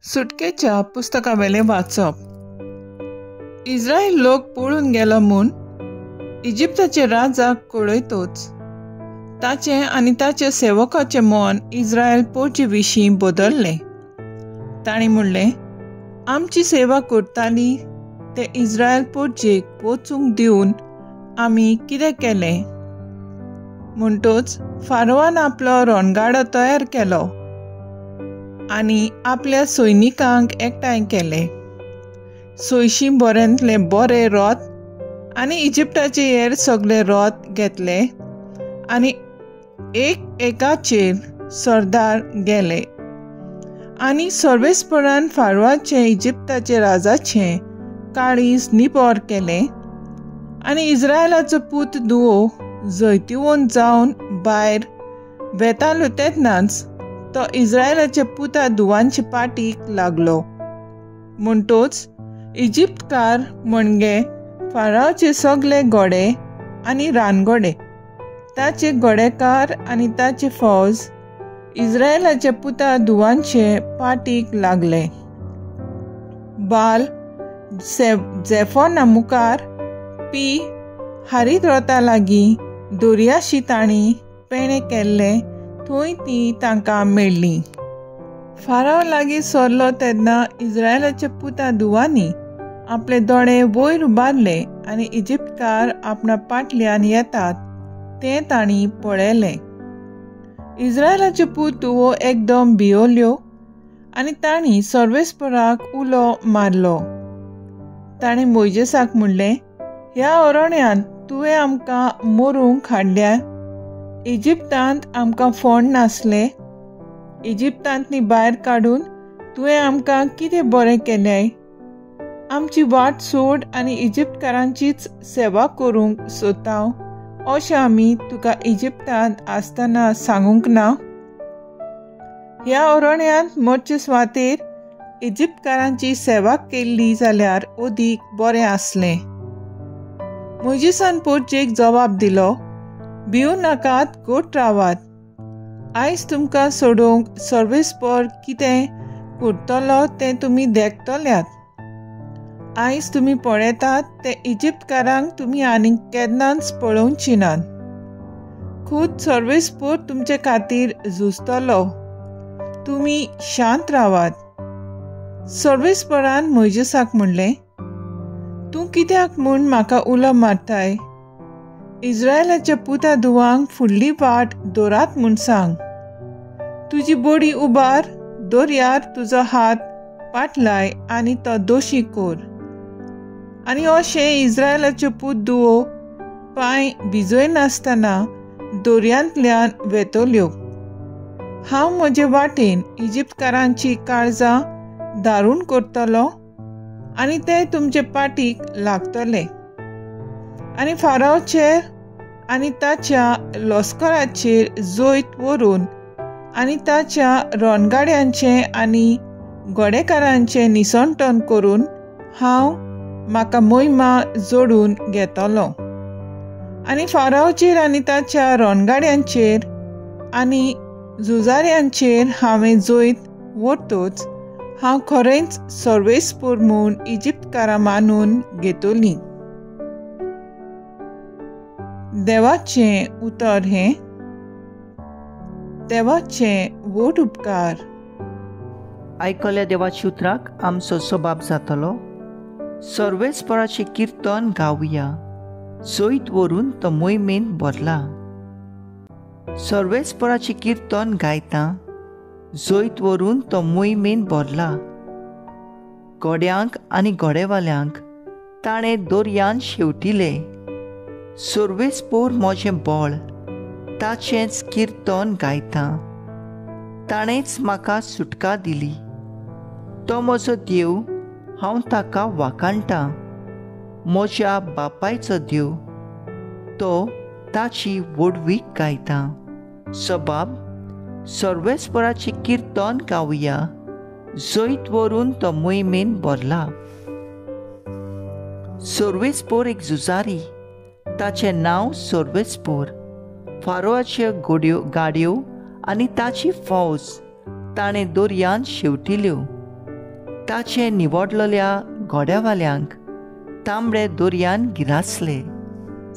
सुटकेच्या पुस्तकावेलें वाचप. इस्रायल लोक पळून गेलो म्हूण इजिप्ताचे राजाक कळयतोच ताचें आनी ताच्या सेवकाचें मन इस्रायल पोरचे विशीं बदल्लें. ताणें म्हणलें, आमची सेवा करताली ते इस्रायल पोरचेक वचूंक दिवन आमी कितें केलें? म्हणटोच फारोवान आपलो रणगाडो तयार केलो आनी आपल्या सैनिकांक एकठांय केले. 600 बऱ्यांतले बरे रोत आनी इजिप्ताचे हेर सगळे रोत घेतले आनी एक एकाचेर सरदार गेले आनी सर्वेस्परान फारोवाचें इजिप्ताचे राजाचें काळीज निबर केलें आनी इस्रायलाचो पूत दुवो जैतिवंत जावन भायर वेतालो तेन्नाच तो इस्रायलाच्या पुता दुवांचे पाटीक लागलो. म्हणटोच इजिप्तकार म्हणजे फारावचे सगळे घोडे आनी रानघोडे, ताचे घोडेकार आनी ताचे फौज इस्रायलाच्या पुता दुवांचे पाटीक लागले. बाल झेफोना मुखार पी हारीत रोता लागीं दर्याशी तांणी पेणे केल्ले थंय ती तांकां मेळ्ळी. फाराव लागीं सरलो तेन्ना इस्रायलाच्या पुता दुवांनी आपले दोळे वयर उबारले आनी इजिप्तकार आपणा पाटल्यान येतात तें तांणी पळयलें. इस्रायलाच्यो पूत दुवो एकदम भियोल्यो आनी तांणी सर्वेस्पराक उलो मारलो. ताणें मोयजेसाक म्हणलें, ह्या अरण्यांत तुवें आमकां मरूंक हाडल्या. इजिप्तांत आमकां फोंड नासले. इजिप्तांतली भायर काडून तुवें आमकां कितें बरें केलें? आमची वाट सोड आनी इजिप्तकारांचीच सेवा करूंक सोदता अशें आमी तुका इजिप्तांत आसतना सांगूंक ना? ह्या अरण्यांत मरचे सुवातेर इजिप्तकारांची सेवा केल्ली जाल्यार अदीक बरें आसलें. मोयजेसान पोरचेक जबाब दिलो, भिवू नाकात, गोट रावात. आयज तुमकां सोडोवंक सर्वेस्पर कितें करतलो तें तुमी देखतल्यात. आयज तुमी पळयतात ते इजिप्तकारांक तुमी आनीक केन्नाच पळोवची नात. खूद सर्वेस्पर तुमचे खातीर झुजतलो. तुमी शांत रावात. सर्वेस्परान मोयजेसाक म्हणलें, तूं कित्याक म्हूण म्हाका उलो मारताय? इस्रायलाच्या पुता दुवांक फुडली वाट दवरात म्हूण सांग. तुजी बडी उबार, दर्यार तुजो हात पाटलाय आनी तो दोशी कर. आनी अशें इस्रायलाच्यो पूत दुवो पांय भिजयनासतना दर्यांतल्यान वेतल्यो. हांव म्हजे वाटेन इजिप्तकारांची काळजां दारूण करतलो आनी ते तुमचे पाटीक लागतले. आनी फारावचेर आनी ताच्या लश्कराचेर जैत व्हरून आनी ताच्या रणगाड्यांचें आनी घोडेकारांचें निसणटण करून हांव म्हाका मोहिमा जोडून घेतलो. आनी फारावचेर आनी ताच्या रणगाड्यांचेर आनी झुजाऱ्यांचेर हांवें जैत व्हरतोच हांव खरेंच सर्वेस्पर म्हूण इजिप्तकारां मानून घेतली. देवाचें उतर हें. देवाचें व्हड उपकार. आयकल्या देवाच्या उतराक आमचो सबाब जातलो. सर्वेस्पराचें किर्तन गावया, जैत व्हरून तो मोहिमेन भरला. सर्वेस्पराचें किर्तन गायता, जैत व्हरून तो मोहिमेन भरला. घोड्यांक आनी घोडेवाल्यांक ताणें दर्यान शेवटिले. सर्वेस्पर म्हजें बळ, ताचेंच किर्तन गायता. ताणेंच म्हाका सुटका दिली. तो म्हजो देव, हांव ताका वाखाणटा. म्हज्या बापायचो देव, तो ताची व्हडवीक गायता. सबाब सर्वेस्पराचें किर्तन गावया, जैत व्हरून तो मोहिमेन भरला. सर्वेस्पर एक झुजारी, ताचें नांव सर्वेस्पर. फारोवाच्यो गाडयो आनी ताची फौज ताणें दर्यांत शेवटिल्यो. ताचे निवडलेल्या घोड्यावाल्यांक तांबडे दर्यान गिरासले.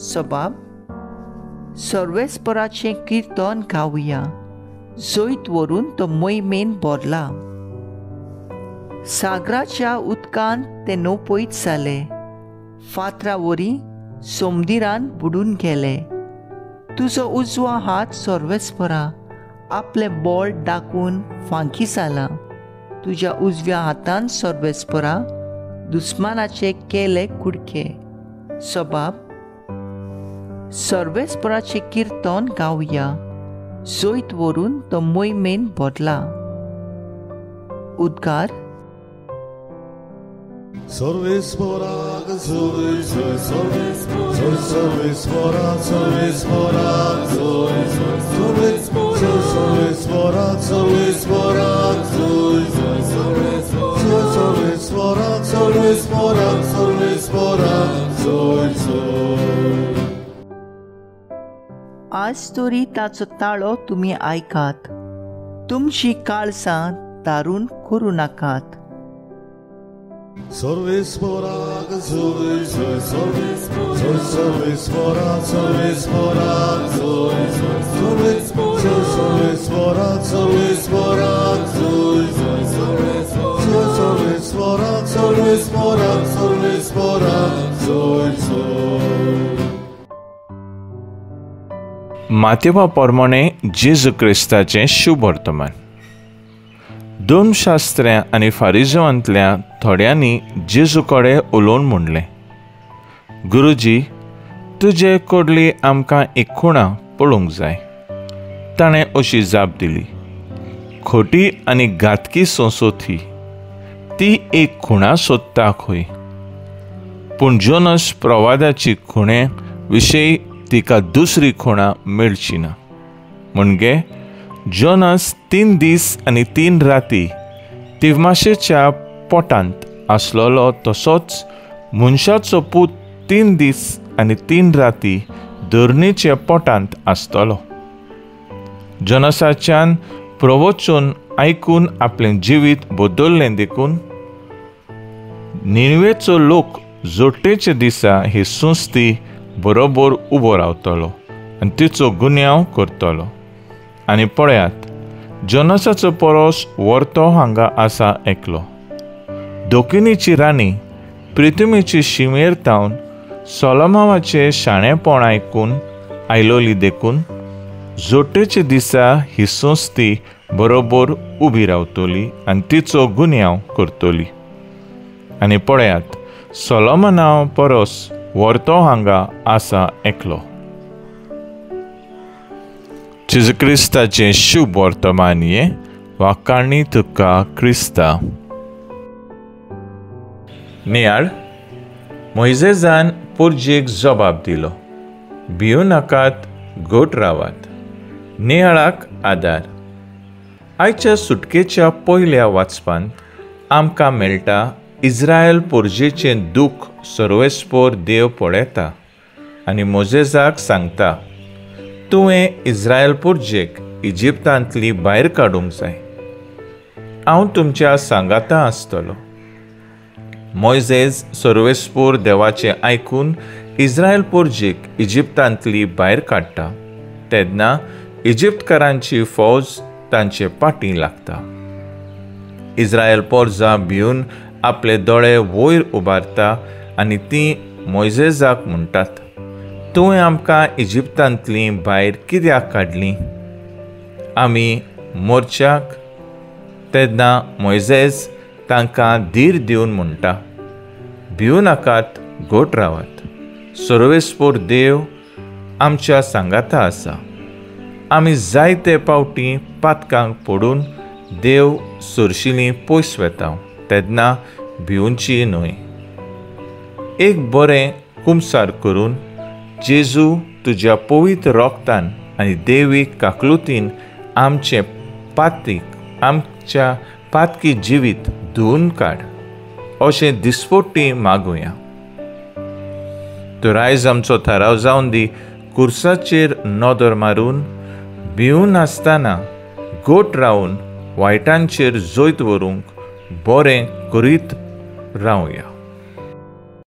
सबाब सर्वेस्पराचें किर्तन गावया, जैत व्हरून तो मोहिमेन भरला. सागराच्या उदकांत ते नोपयत जाले, फातरा वरी सोमदिरान बुडून गेले. तुजो उजवो हात सर्वेस्परा आपलें बळ दाखोवन फांकी जाला. तुज्या उजव्या हातान सर्वेस्परा दुस्मानाचे केले कुडके. सबाब सर्वेस्पराचें किर्तन गावया, जैत व्हरून तो मोहिमेन भरला. उद्गार. सर्वेस्पराक जय जय सर्वेस्परा सर्वेस्पराक जय जय सर्वेस्परा सर्वेस्पराक जय जय सर्वेस्परा सर्वेस्परा सर्वेस्पराक जय जय. आज तरी ताचो ताळो तुमी आयकात, तुमची काळसां दारून करूं नाकात. सर्वेस्पराक जय जय सर्वेस्परा सर्वेस्पराक जय जय सर्वेस्परा सर्वेस्पराक जय जय सर्वेस्परा सर्वेस्परा सर्वेस्पराक जय जय. मातेवा प्रमाणे जेजू क्रिस्ताचें शुभ वर्तमान. धर्मशास्त्र्यां आनी फारिजवांतल्या थोड्यांनी जेजू कडेन उलोवन म्हणलें, गुरुजी, तुजे कडली आमकां एक खुणा पळोवंक जाय. ताणें अशी जाप दिली, खोटी आनी घातकी संसोत ही, ती एक खुणा सोदता खंय, पूण जोनस प्रवादाची खुणे विशयी तिका दुसरी खुणा मेळची ना. म्हणजे जोनस 3 दीस आनी 3 राती तिवमाशेच्या पोटांत आसलेलो, तसोच मनशाचो पूत 3 दीस आनी 3 राती धरणीच्या पोटांत आसतलो. जोनसाच्यान प्रवचन आयकून आपलें जिवीत बदल्लें देखून निणवेचो लोक जोडटेच्या दिसा ही संस्थी बरोबर उबो रावतलो आनी तिचो गुन्यांव करतलो. आनी पळयात, जोनसाचो परस वर्तो हांगा आसा एकलो. दोकिनीची राणी प्रिथुमीची शिमेर तावन सोलोमावाचें शाणेपण आयकून आयलोली देखून जोटेच्या दिसा ही संस्थी बरोबर उबी रावतली आनी तिचो गुन्यांव करतली. आनी पळयात, सोलोमना परस वर्तो हांगा आसा एकलो. जेजू क्रिस्ताचें शुभ वर्तमान हें वाकाणी तुका क्रिस्ता. नियाळ. मोयजेजान पुर्जेक जबाब दिलो, भिवू नाकात, घट रावात. नियाळाक आदार. आयच्या सुटकेच्या पयल्या वाचपांत आमकां मेळटा इस्रायल पोरजेचें दूख सर्वेस्पोर देव पळयता आनी मोजेजाक सांगता, तुवें इस्रायल पोरजेक इजिप्तांतली भायर काडूंक जाय, हांव तुमच्या सांगाता आसतलो. मोयजेज सर्वेस्पोर देवाचें आयकून इस्रायल पोरजेक इजिप्तांतली भायर काडटा तेन्ना इजिप्तकारांची फौज तांचे फाटीं लागता. इस्रायल पोरजा भिवन आपले दोळे वयर उबारता आनी तीं मोयजेजाक म्हणटात, तुवें आमकां इजिप्तांतलीं भायर कित्याक काडलीं, आमी मोर्चाक. तेन्ना मोयजेज तांकां धीर दिवन म्हणटा, भिवू नाकात, घट रावात, सर्वेस्पोर देव आमच्या सांगाता आसा. आमी जायते पावटी पातकांक पडून देव सरशिलीं पयस वेता तेन्ना भिवची न्हय. एक बरें कुमसार करून जेजू तुज्या पवित्र रोगतान आनी देवी काकलुतीन आमचें पातीक आमच्या पातकी जिवीत धुवन काड अशें दिसपट्टी मागुया. तर आयज आमचो थाराव जावन दी, कुर्साचेर नदर मारून भिवून आसतना गोट रावन वायटांचेर जैत व्हरूंक बरें करीत रावया.